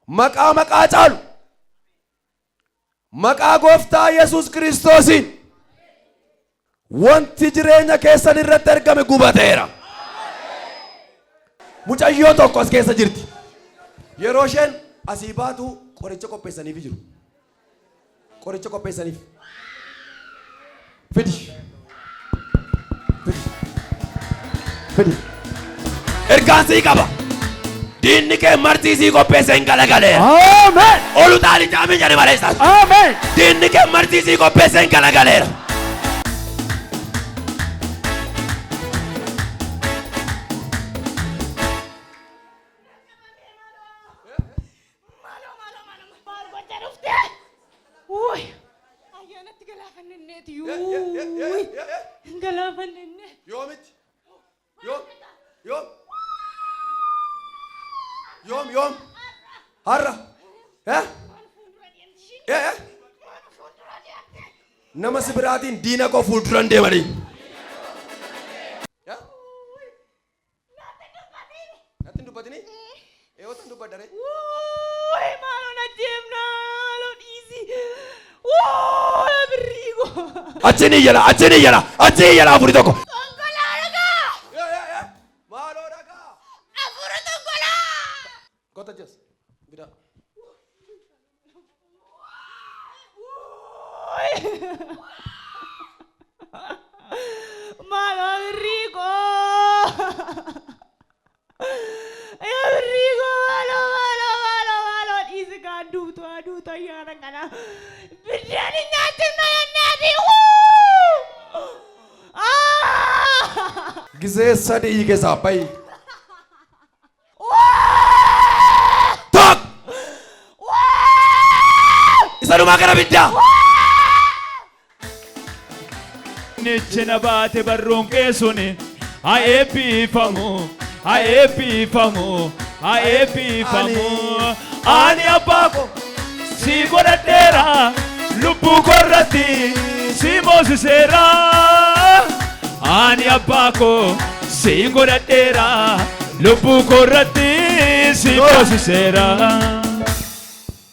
Maqaa maqaa caalu. Maqaa gooftaa Yesuus Kiristoosiin wanti jireenya keessan irratti argame gubateera. Mucayyoo tokko as keessa jirti. Yeroo isheen asii baatu qoricha qopheessaniif jiru. Qoricha qopheessaniif. Fidi. Fidi. Fidi. Ergaan sii qaba. Diinni kee martii sii qopheesse hin galagaleera. Amen. Olu xaalicha amiin jedhe malee isaas. Amen. Diinni kee martii sii qopheesse hin galagaleera. Maaloo maaloo maaloo maal gocha dhufte? Wuy! Ayyaanatti galaafanneeti yuu. Galaafannenne. Yoomitti? Yoom? Yoom? Yoom yoom? Har'a. Eh? Eh eh? Nama si biraatiin diina koo fuulduran deemanii. Eh? Natti hin dubbatini? Eeyoota hin dubbadha ree? Wuy! Maaloo na jeemna maaloo dhiisi. Wuy! Birrii koo. Achiin iyyala, achiin iyyala, achiin iyyala afurii tokko. Xonqolaa dhagaa! Maaloo dhagaa. Afuura xonqolaa! Kota jes. Bidaa. Maaloo birrii koo! Yaa birrii koo maaloo maaloo maaloo maaloo dhiisi kaa duutu haa duutu ayyaana kana. Biddeen hin nyaachifna jenneeti. Gizee sadi iyyi keessaa bayi. Tokko. Isa dhumaa gara biddaa. Nichi na baate barruun kee suni haa eebbifamu, haa eebbifamu, haa eebbifamu. Ani abbaa koo si godhadheera, lubbuu koorratti si moosiseera. Ani abbaa koo si godhadheera, lubbuu koorratti si moosiseera.